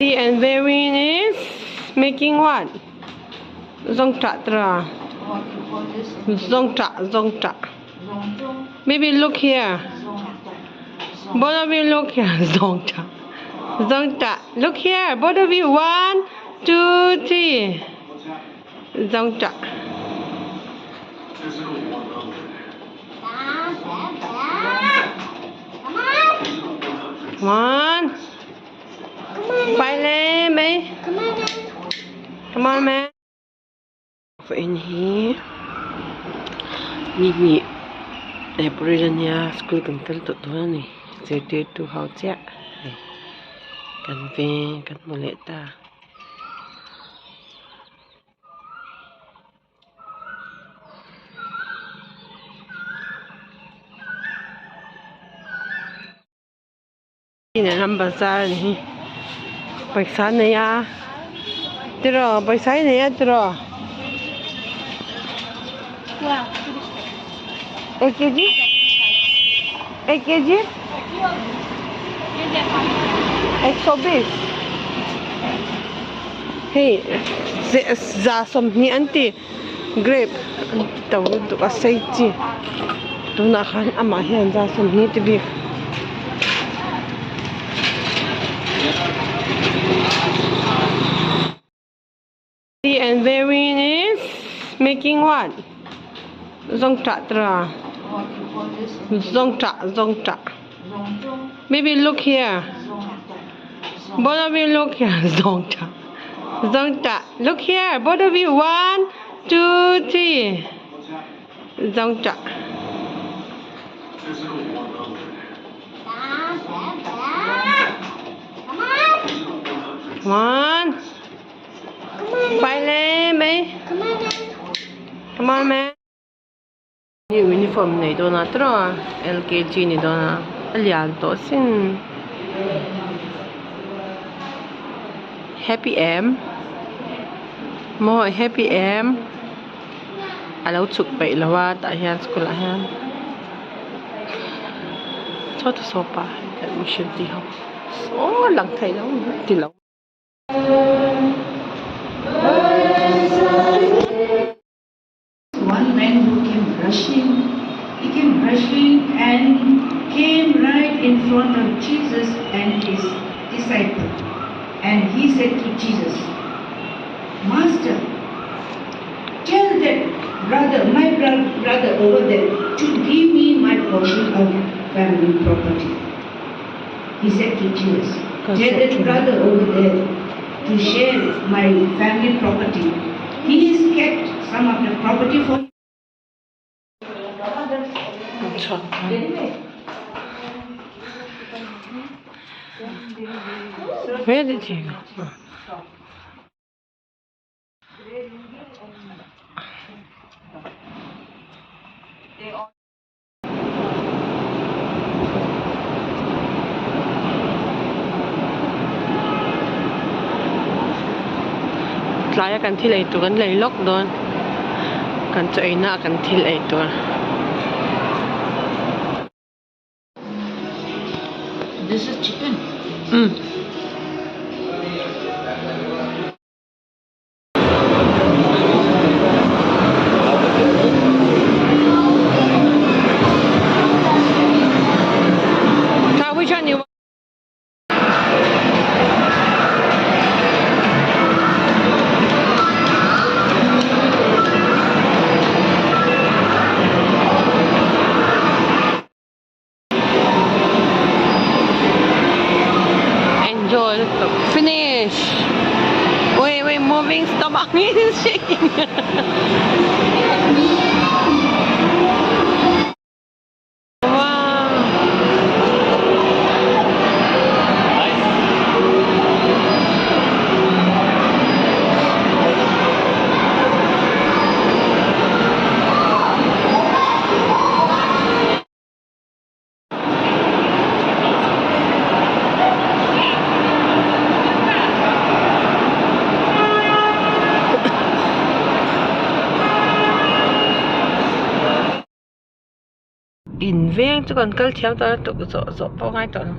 And Verwin is making what? Zongtah tra. Zongtah, zongtah. Baby, look here. Both of you look here. Zongtah. Zongtah. Look here. Both of you. 1, 2, 3. Zongtah. One. Bay lên mày. Come on man. Vawiin hi ni hnih April ania school kan kal tawh dawn a ni zirtirtu ho chiah hei kan veng kan hmu leh ta. Ram bazar a ni hi pawisa a nei a tiraw pawisa hi nei a tiraw ek kg ek kg ek so bis hei za sawmhnih an ti grape an ti to lutuk a sei chi tunah khan amah hian za sawmhnih ti bik. And Verwin is making what? Zongtah tra. Zongtah, zongtah. Baby, look here. Both of you look here. Zongtah. Zongtah. Look here. Both of you. 1, 2, 3. Zongtah. One. Bay lên mày. Come on man. New uniform nei dawn a tiraw LKG ni dawn a a lian tawh sin happy em maw happy em a lo chhuk peih lo a tah hian school ah hian saw ta saw pa admission tih ho saw lang thei lo ti lo. One man who came rushing, he came rushing and came right in front of Jesus and his disciple. And he said to Jesus, Master, tell that brother, my brother over there, to give me my portion of family property. He said to Jesus, tell that brother over there to share my family property. He has kept some of the property for Where did he go? Tlaia kan thil ei tur kan lei lawk dawn kan chaw ei na ah kan thil ei tur. This is chicken. Um. Which one you want? Enjoy. Finish. Wait, wait, moving stomach is shaking. Wow. In veng chu kan kal thiam tawh a tuk zawh zawh pawh ngai tawh lo.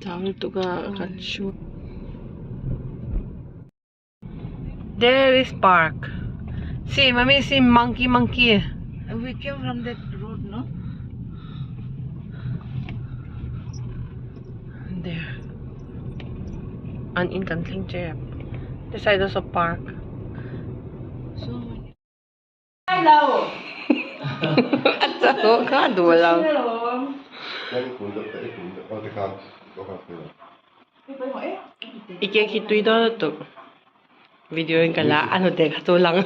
Chau lutuk a kan shoe There is park. See, mommy, see monkey, monkey. We came from that road, no? There. An in kan thleng tep. This side also park. So many. A chak kha duh lo. I ke khi tui dawn lutuk. Video in ka la a hnute kha chu lang.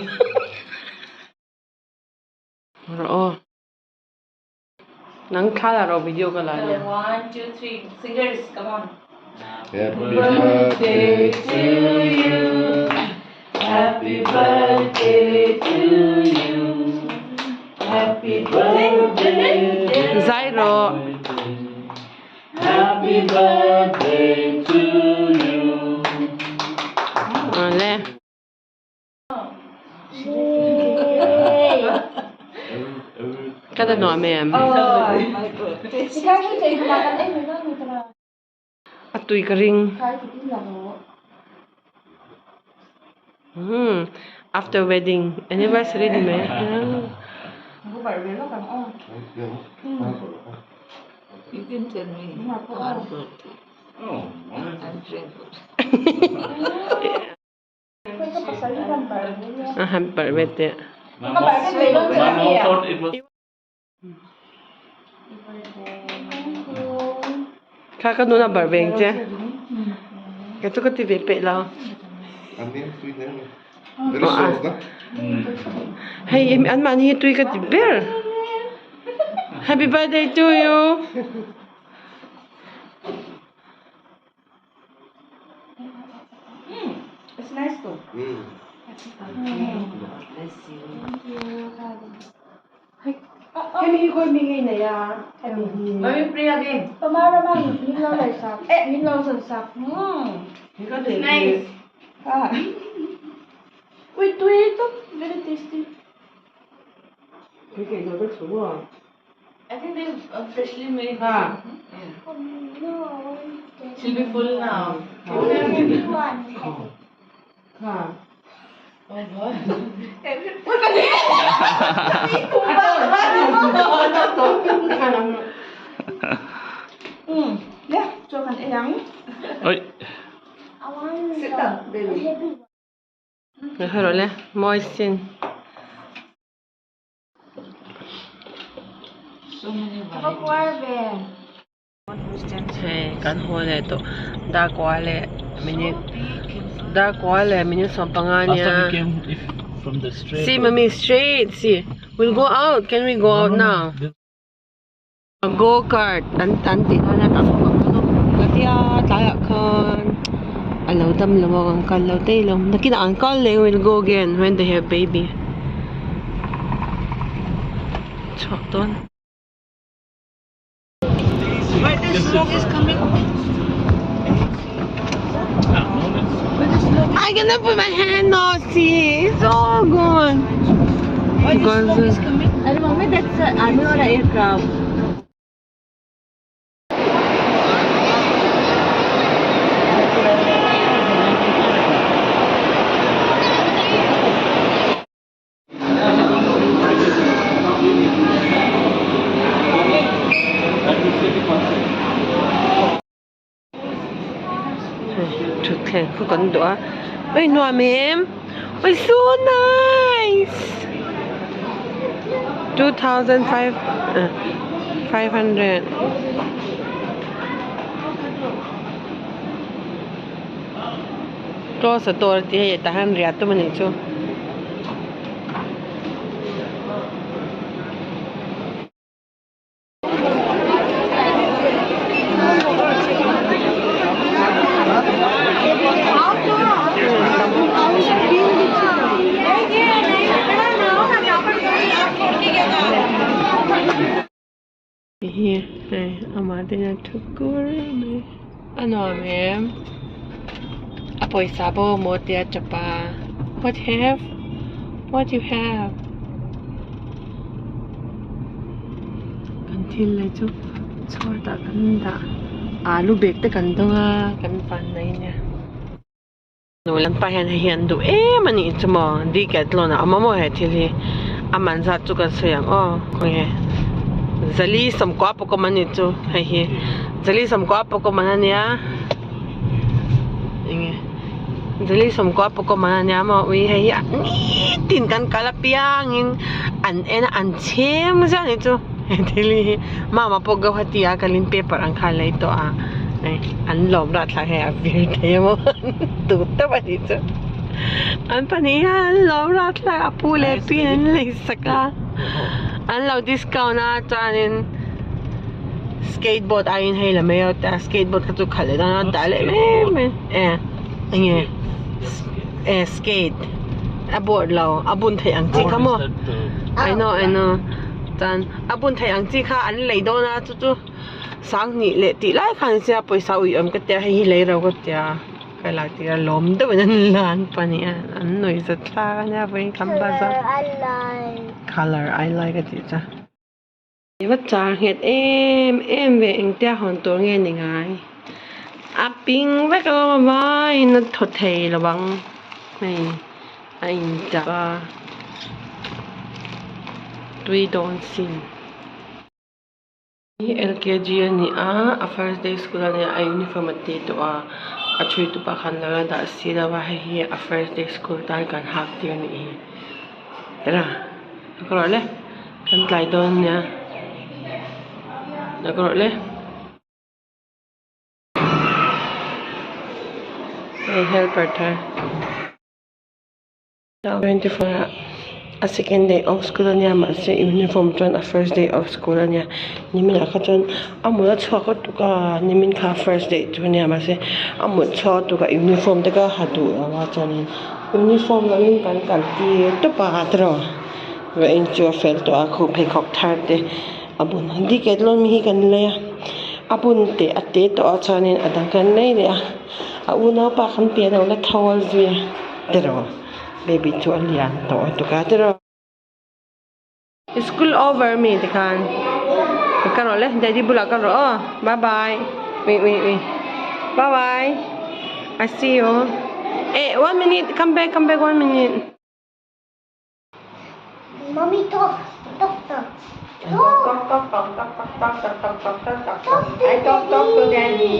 Rawh aw. Nang thla la rawh video ka la nia. One, two, three. Singers, come on. Happy birthday to you. Happy birthday to you. Happy birthday. Zai rawh. Happy birthday to you. Awle. Ka ta nuam em? A tui ka ring. Hmm after wedding anniversary ni mai. You can tell me. A han parh ve teh. Kha ka nuna barh veng che. Ka chu ka ti ve peih lo. Hei anmahni hi tui ka ti ber. Happy birthday to you. It's nice though. Hemi hi khawi mi ngei nei a hemi hi. Mami pray again. It's nice. I think they freshly made. Ha. She'll be full now. Ha. Oh God. Oi. Sit down, baby. Hei rawh le mawi sin. So many varieties. Hei kan haw leh tawh darkua leh minute darkua leh minute sawmpanga ania see mummy straight see we'll go out can we go out now go kart an an tih dawn a tah sawn kan kal a ka tia tlaiah khan a lo dam lo a kan kal lo daih lo nakinah an kal leh we'll go again when they have baby chhuak dawn. Where the smoke is coming? I cannot put my hand on see it's all gone. Where the smoke is coming? Arey mummy, that's army or aircraft. Thutthleng khu kan duh a oi nuam em oi so nice 2500 close the door tih hei tah hian riah tum a nih chu. Hi hei amah te hian thu kur mai a nuam em a pawisa pawh maw tia tap a what have what you have kan thil lei chu chhuatah kan dah. Alu bag te kan dawng a kan vannei nia. Nu lam pa hian hei hi an duh em a nih chu maw decathlon ah a awm a maw he thil hi a man zat chu kan sawi ang aw khawnge zali sawmkua pawh a nih chu hei hi zali sawmkua pawh man a nia enge zali sawmkua pawh man a nia maw ui hei hi nitin kan kal apiangin an en a an chhem zia a nih chu he thil hi mama pawh guwahati ah kalin paper ang kha a lei tawh a hei an lawm rah thlak hei a vir thei a maw duh teuh a nih chu an pahnih hian an lawm rah thlak a pu leh pi in an lei sak a an lo discount a chuanin skateboard aiin hei la mai a skateboard kha chu khalh leh dawn a dah leh mai mai e enge e skate a board lo a bun theih ang chi kha maw I know I know chuan a bun theih ang chi kha an lei dawn a chu chu sanghnih leh tih lai khan sia pawisa ui awm ka tia hei hi lei ro ka tia ka la tir a lawm deuh in an la an pahnih a an nuih zat thlak a nia vawiin kan bazar colour I like a tih chuan. I va char nghet em em ve engtia hawn tur nge ni ngai a ping vek alawm a vaiin a thaw thei lo ang hei a inchak a tui dawn sin. Hi LKG a ni a a first day school a nia a uniform a ti tawh a a thui tu pa khan lo la dah si lo a hei hi a first day school tan kan hak tir a nih hi tara ka rawh le kan tlai dawn nia ka rawh le. Hei helper thar. 24 ah a second day of school ania mahse uniform chuan a first day of school ania nimin ah kha chuan a mut a chhuak lutuk a nimin kha first day chu ania mahse a mut chhuak lutuk a uniform te kha ha duh lo a chuanin uniform lo in kan kal tir tawp a tiraw vawiin chu a fel tawh a khuh pheikhawk thar te a bun a decathlon hi kan lei a a bun teh a te tawh a chuanin a dang kan lei leh a a unaupa kan pian lo la tho a zui a. Tiraw baby chu a lian tawh a tuk a tiraw. School over mi tikhan ka rawh le daddy bulah ka rawh aw bye bye ui ui ui bye bye I see you eh one minute come back come back one minute. Mommy talk talk talk talk talk talk talk talk talk talk talk talk talk talk talk talk I talk talk to daddy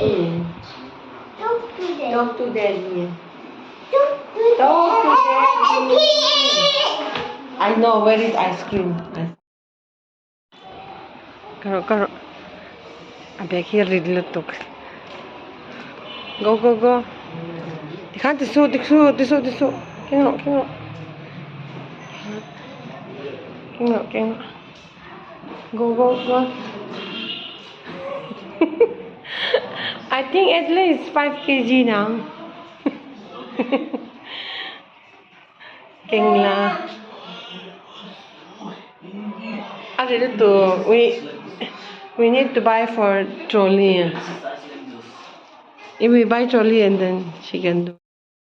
talk to daddy talk to daddy talk to talk to daddy I know where is ice cream ka rawh ka rawh a bag hi a rit lutuk go go go tikhan ti suh ti suh ti suh ti suh keng rawh keng rawh keng rawh keng rawh go go go I think at least 5 kg now Keng la a ri lutuk we we need to buy for trolley if we buy trolley and then she can do.